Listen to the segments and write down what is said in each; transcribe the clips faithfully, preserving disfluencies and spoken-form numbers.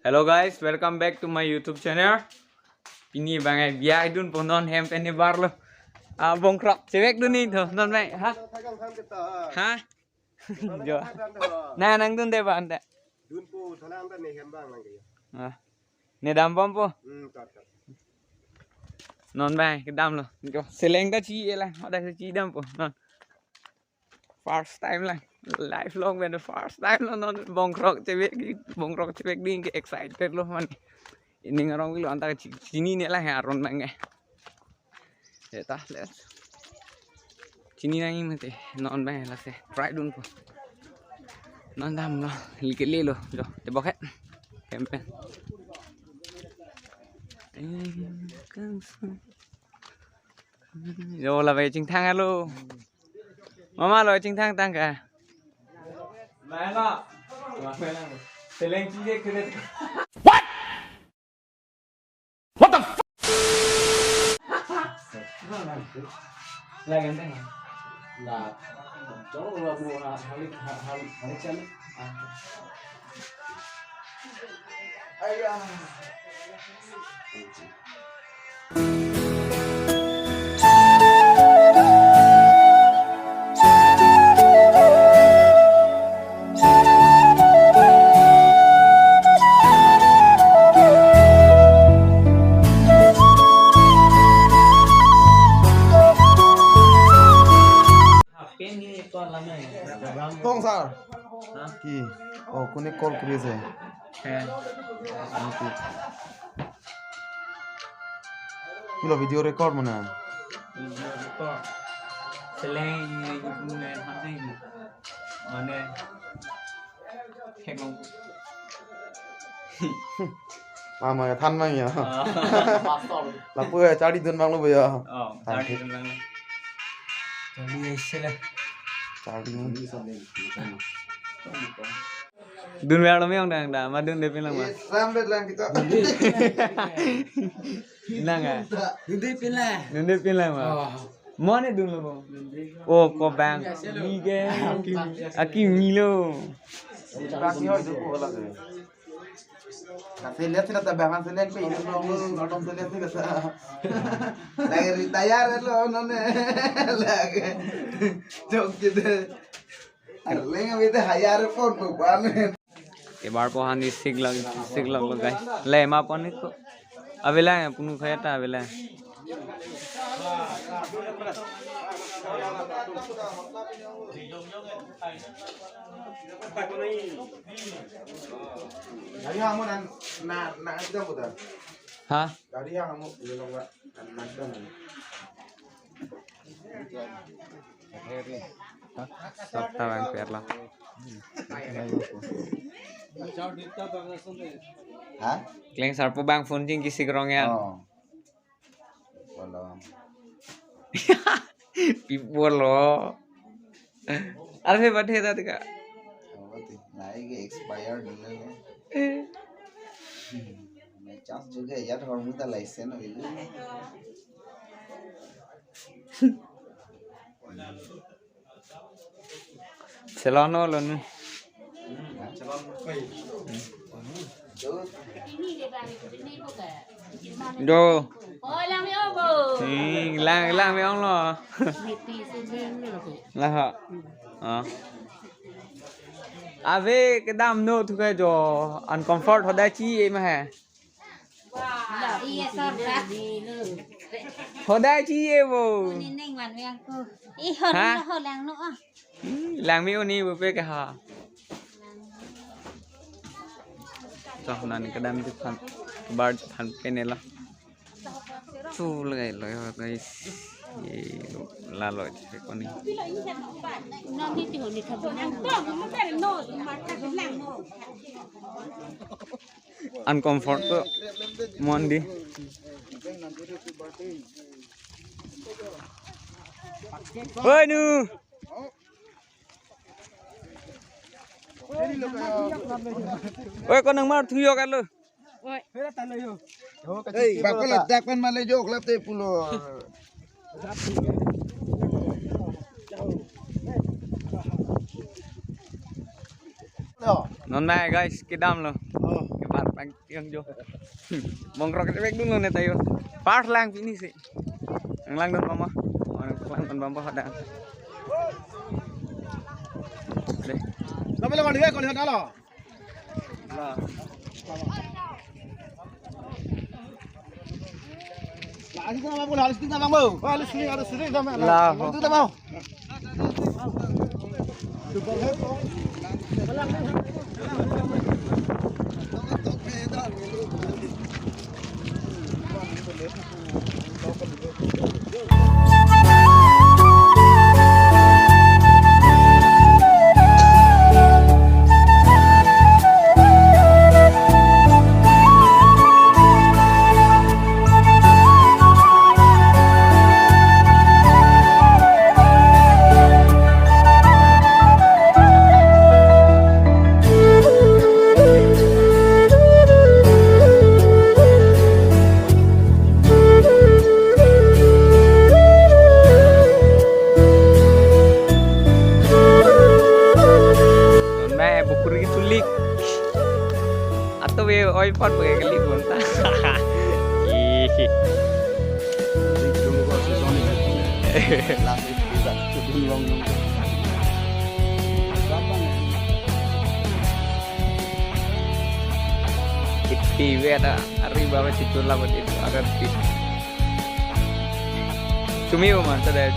Hello guys, welcome back to my YouTube channel. Pini bang ai biya idunpo, non hem pen ebarlo. Ah, bongkrok chevekdun nangthu non bang. Ha? Ha? Jo. Na nangdunde bang anta. Dunpo, sana anta ne hem bang nang ke. Ah. Ne dambompo. Hmm, tot, tot. Non bang kedamlo. Jo. Seleng ta chi-e lang. Hadak si chidampo. Non. First time lang. Life long pen first time lo non bongkrok chevek, bongkrok chevekding ke excited lo mane. Ining arong lo anta chi-, chinine lang he aron bang ke. Ya ta, let's. Chini nangji mate non bang lasi try dunpo. Non damlo, like lelo, jo, tebok he. Hem pen. Jo, la bang chingthang alo. Mama lo chingthang tangka. Mai lo. Seleng chingje kene. What? What the fuck? La ganteng. La. Cholo la bu ha, halik, ha, halik, halik chalik. Ah. Aya. Tong sir. Hah? Ki? Oh, কোনে call কৰি আছে? He. Olo video record mane. Video record. Seleng ini guna mane. Mane. Hekong. Mama ya than mang ya. Ah. Lapu ya charli dun mang lo ya. Oh, charli dun mang lo. Charli ese le. Charli. Dun ver lo me-ong dang da, ma dunde pin lang ma. Ram bet lang kita. Nang ah. Dunde pin lang. Dunde pin lang ma. Oh. Mo ne dunlo mo. Oh, ko bang. Ni ke. Aki milo. Aki hoi du ko la ke. Kasi lihat sila tabangan sila pe ini belum belum sila sila sa. Lagi retire lo non ne. Lagi. Jok gitu. Arleng abite hayar pon bukan. Ebarpo hani siklok, siklok lo guys. Le ma pon ni ko. Avela punu khaya ta avela. Dari kamu na na na kita putar. Hah? Dari kamu belum nggak na kita. Sab ta bang per lo. Ha? Klengsarpo bang phone chingki sikrong ya. Oh. Belum. Pi pulo. Arve badhe ta tika. Oh, ti. Nai ke expired dulu ya. Eh. May chance juga ya, hormu ta license dulu. Chelon lo nu. Do. Hmm, lang lang me-ong lo. Lah ha. Ah. Ave kedam no thu ke jo. Uncomfort hodai chi-e ma he. Iya, sir. Hodai chi-e bo. Ni neng wan yang ko. Ih, hor. Hah? Ho lang no ah. Hmm, lang me-ong ni bo pe ke ha. Toh, non kedam chephan, bar chephan pen lo. Chu lei lo guys. Ye, la lo che ko ni. Uncomfort to mon di. Oi nu. Oi, ko nang mar thu yok alo. Oi. Hey, bakal ledak pen male jok lap te pulo. Non nai guys, kedam lo. Oh. Kebar pa Yang jo. Bongkrok ke bek dulu ne tayo. Pas lang pini si. Yang langdun mama. Langdun mama hadang. Deh. Kami lawan dia kalau ada lah. Lah. Lah, alis tinggal bang, alis tinggal bang, bo. Alis tinggal, alis tinggal bang. Lah. Itu tak mau. Nonme bukur ke sulik. Atau we oi pot pakai kali bonta. Ih. Last week kita cudun long long. Iti we ada ari bawa situ lah buat itu ada di. Cumi man sudah.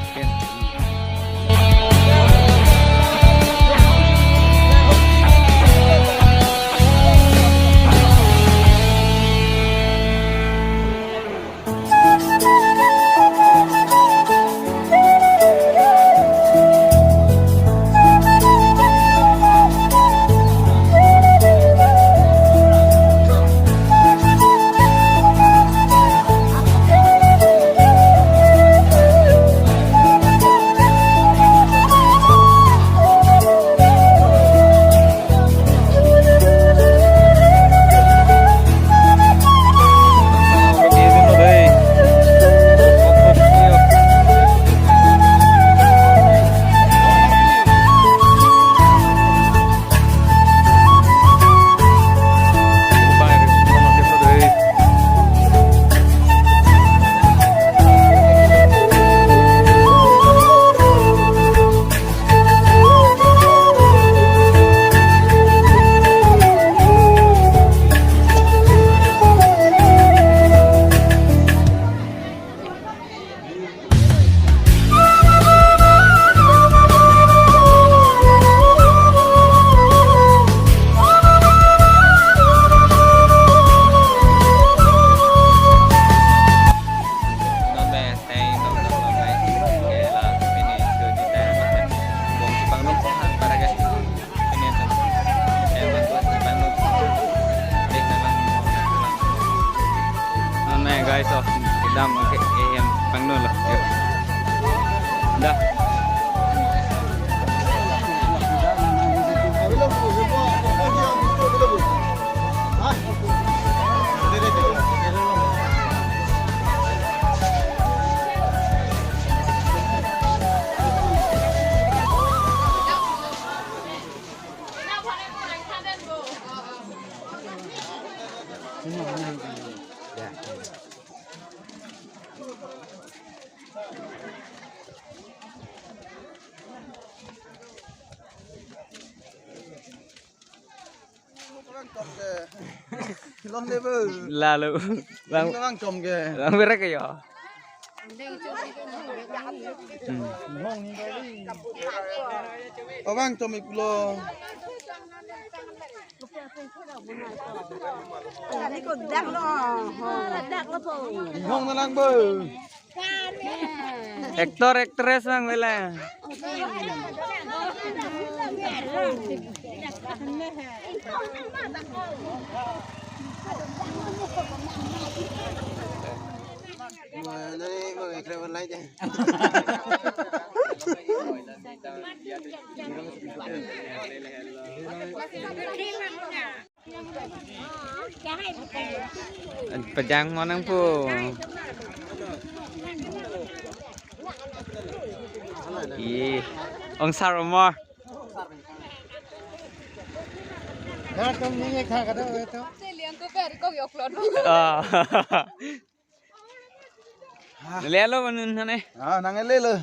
Nonme guys, oh, kedam ke ehem pangno lo. Yuk. Dah. Long deh, Bu. Lalu, bang, bang com ke. Bang berek ya. Hmm. Oh, bang com iplo. Ini kok dak lo. Dak lo, Bu. Long na lang, Bu. Actor, actress bang bela. Pejang monang po. Ih, ong sar mo. Nah, tum ni ye kha kado itu. Yang ko peri kok yoklon. Ah. Lelo manun hane. Ah, nang lelo.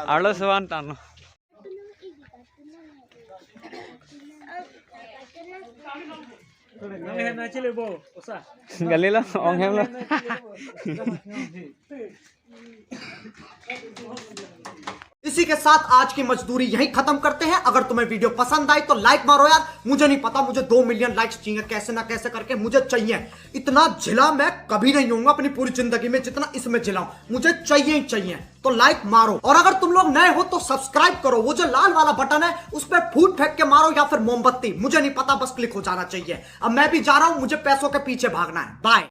Arlo sewan tan. Galilo, ong hem lo. इसी के साथ आज की मजदूरी यहीं खत्म करते हैं। अगर तुम्हें वीडियो पसंद आई तो लाइक मारो यार। मुझे नहीं पता, मुझे दो मिलियन लाइक्स चाहिए, कैसे ना कैसे करके मुझे चाहिए। इतना झिला मैं कभी नहीं होऊंगा अपनी पूरी जिंदगी में जितना इसमें झिला हूं। मुझे चाहिए ही चाहिए। तो लाइक मारो, और अगर तुम लोग नए हो तो सब्सक्राइब करो। वो जो लाल वाला बटन है उस पर फूट फेंक के मारो या फिर मोमबत्ती, मुझे नहीं पता, बस क्लिक हो जाना चाहिए। अब मैं भी जा रहा हूं, मुझे पैसों के पीछे भागना है। बाय।